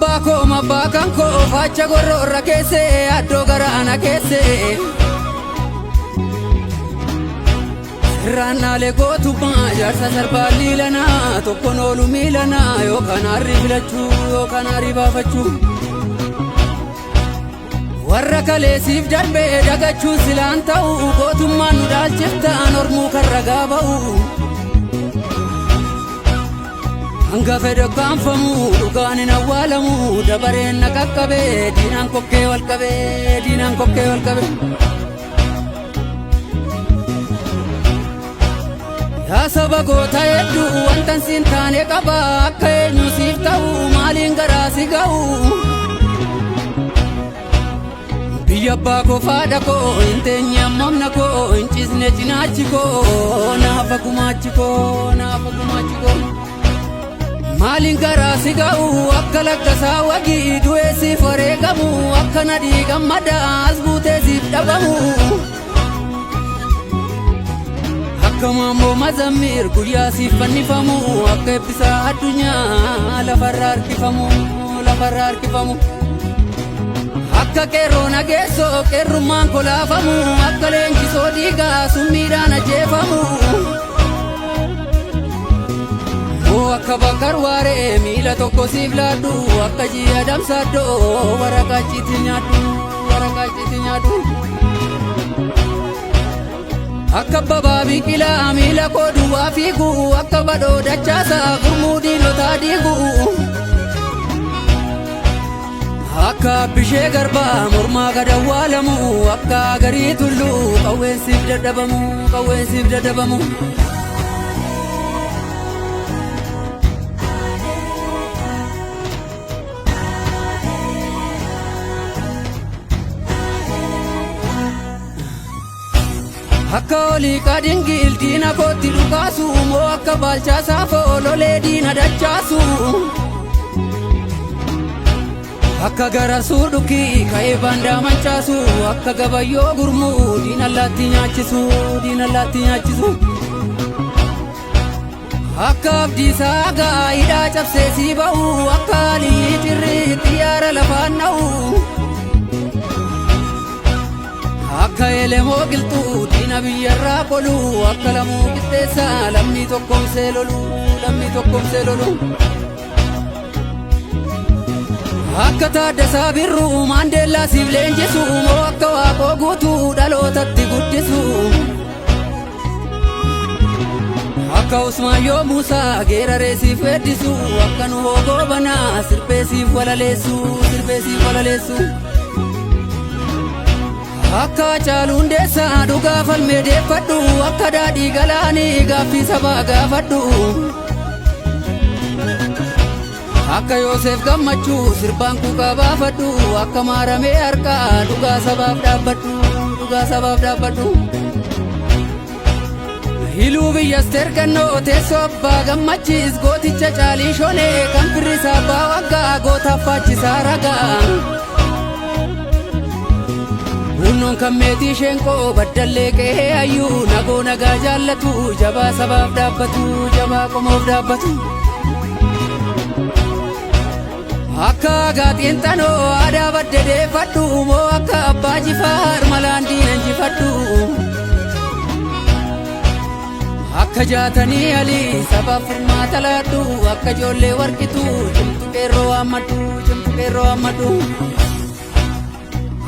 Abbaa koo mabbaa kan koo faacha gorroorra keessee addoo garaana keessee. Sirraannaalee gootummaa jaarsa sarbaa liilanaa tokkoon oolu miilanaa yookaan harri filachuu yookaan harri baafachuu. Warra kaleessiif darbee dagachuun silaan ta'u gootummaan nu dhaalchiftaan ormuu kan ragaa ba'u. Hanga fedhe kaanfamu dhugaan hin awwaalamu dabareen na qaqqabee diinaan kokkee wal qabee diinaan kokkee wal qabee. Yaa saba goota hedduu wantan siin taane qaba akka eenyu siif ta'u maaliin garaa si ga'u. Biyya abbaa koo faadha koo hin teenye ammamna koo hin ciisne cinaachi koo naafa gumaachi koo naafa gumaachi koo. Maaliin garaa si ga'u akka lakkasaa wagii du'ee siif wareegamu akka nadhii gammadaa as buutee siif dhabamu. Akka maammoo mazammir guyyaa siif fannifamu akka eebbisaa addunyaa lafarra harkifamu lafarra harkifamu. Akka qeerroo nageessoo qeerrummaan kolaafamu akka leenjisoo dhiigaa summiidhaan ajjeefamu. Moo akka bakkar waaree miila tokko siif laadhu akka ji'a damsaaddoo waraqaa ciiti nyaadhu waraqaa ciiti nyaadhu. Akka babaa biqilaa miila koo duwwaa fiigu akka badhoo dachaasaa gurmuu diinotaa diigu. Akka bishee garbaa mormaa gad awwaalamu akka garii tulluu qawweensiif dadhabamu qawweensiif dadhabamu. Akka olii qadingil diina kootti dhukaasu moo akka baalchaa saafoo lolee diina dachaasu. Akka gara suudhukii ka'ee baandaa manchaasu akka gabayyoo gurmuu diina allaatti nyaachisu diina allaatti nyaachisu. Akka abdiisaa gaa hidhaa cabsee sii ba'u akka alii cirrii xiyyaara lafaan dha'u. Akka elemoo qilxuu diina biyyarraa qolu akka lamuu qixxeessaa lammii tokkoomsee lolu lammii tokkoomsee lolu. Akka Taaddasaa Birruu Maandeellaa siif leenjisu moo akka Waaqoo guutuu dhalootatti guddisu. Akka Usmaayyoo Muusaa geeraree siif weeddisu akka Nuhoo Goobanaa sirbee siif walaleessu sirbee siif walaleessu. Akka Hacaaluu Hundeessaa dhugaa falmee deeffadhu akka daadhii galaanii gaaffii sabaa gaafadhu. Akka Yoosef Gammachuu sirbaan kuukaa baafadhu akka maaramee harkaa dhugaa sabaaf dhaabbadhu dhugaa sabaaf dhaabbadhu. Hiluu biyya Asteer Gannoo teessoo abbaa gammachiis gooticha caalii shonee kan firrisaa abbaa waggaa gootaaf faachisaa ragaa. Hunnoon kan meetii sheenqoo baddallee qe'ee hayyuu nagoo nagaa jaallatu jabaa sabaaf dhaabbatu jabaa qomoof dhaabbatu. Akka gaaxiinxanoo aadaa badde deeffadhu moo akka abbaa jifaar malaan diina injifadhu. Akka jaatanii alii sabaaf furmaata laadhu akka ijoollee warqitu cimtu qeerroo waammadhu cimtu qeerroo waammadhu.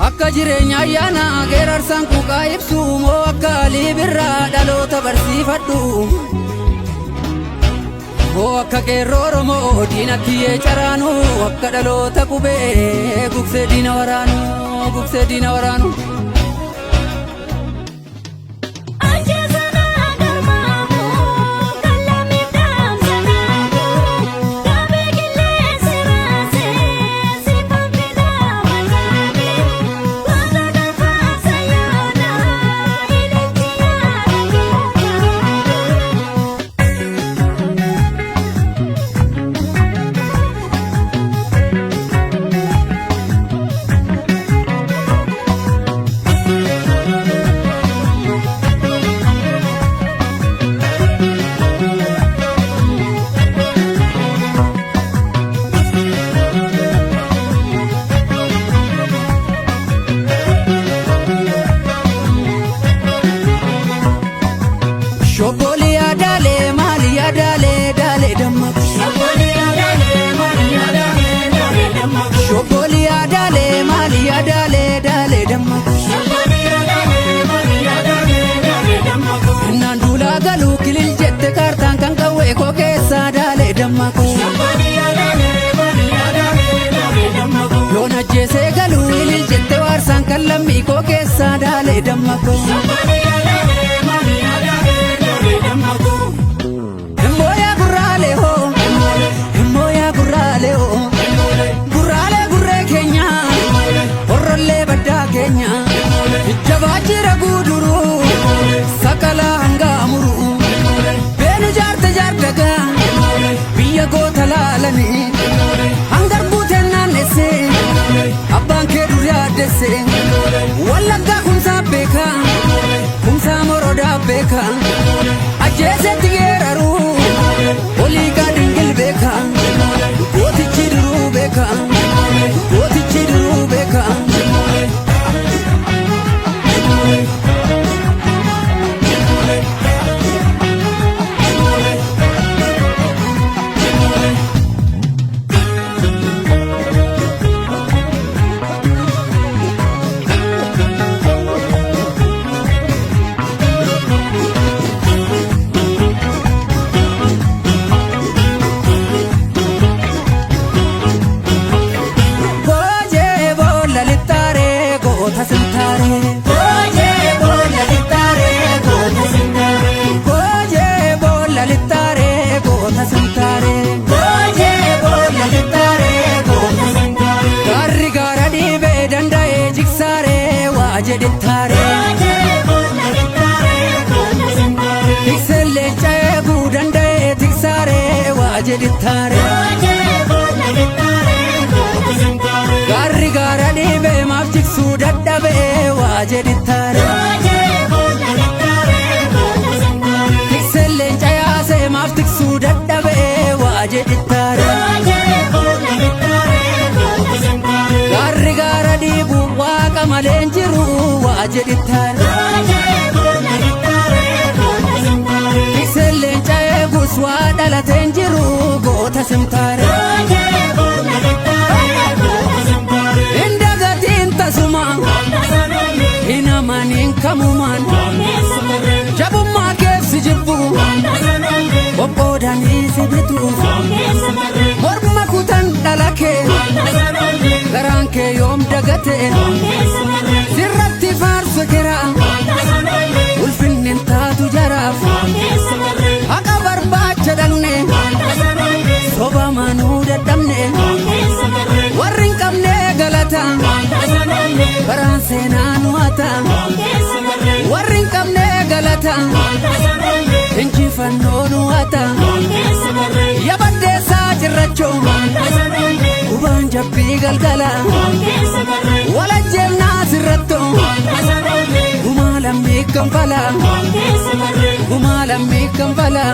Akka jireenya ayyaana geerarsaan kuuqaa ibsu moo akka alii birraa dhaloota barsiifadhu. Moo akka qeerroo Oromoo diina kiyyee caraanu akka dhaloota qubee gugsee diina waraanu gugsee diina waraanu. Ajjeesanaa garmaamu kan lammiif dhaamsa naamu gaaffii qilleensi raasee siifan fidaa mataame goota gafaasa yaada ililchi yaada keessa. Kan lammii koo keessaa daalee damma koo. Himooyaa gurraalee hoo, himooyaa gurraalee hoo, gurraalee gurree keenya, horrollee baddaa keenya, jabaa jira guuduruu, sakalaa hangaa muruu, beenu jaarte jaardagaa, biyya goota laalanii, hangar guuteen naannessee, abbaan kee dur yaaddesse, wallaggaa kumsaa beekaa, kumsaa morodaa beekaa, ajjeesetti geeraruu, olii gaadingil beekaa, gootichi duruu beekaa, gootichi duruu beekaa. Goojee boolla lixxaaree goota sintaaree. Goojee boolla lixxaaree goota sintaaree. Goojee boolla lixxaaree goota sintaaree. Goojee boolla lixxaaree goota sintaaree. Gaarri gaara dhiibee danda'ee jigsaaree waa jedhittaaree. Tikseen leenca eeguu danda'ee tiksaaree waa jedhittaaree. Gaarri gaara dhiibee maaf jigsuu dadhabee waa jedhittaare. Tikseen leenca yaasee maaf tiksuu dadhabee waa jedhittaare. Gaarri gaara dhiibu waaqa malee hin jiru waa jedhittaare. Tikseen leenca eegus waa dhalatee hin jiru goota simtaare. Hin dagatiin tasuma hin amaniin kamumaan jabummaa keef si jibbu qophoodanii si bitu morma kutan dhala kee garaan kee yoom dagate sirratti faarsa kera ulfinni hin taatu jaraaf haqa barbaacha dhaqne soba manuu dadhabne warri hin qabne galata baraan seenaa nu hata warri hin qabne galata injifannoo nu hata yabaddeessaa jirrachoo gubaan jabbii galgala walajjeennaa sirrattoo gumaa lammii kanfala gumaa lammii kanfala.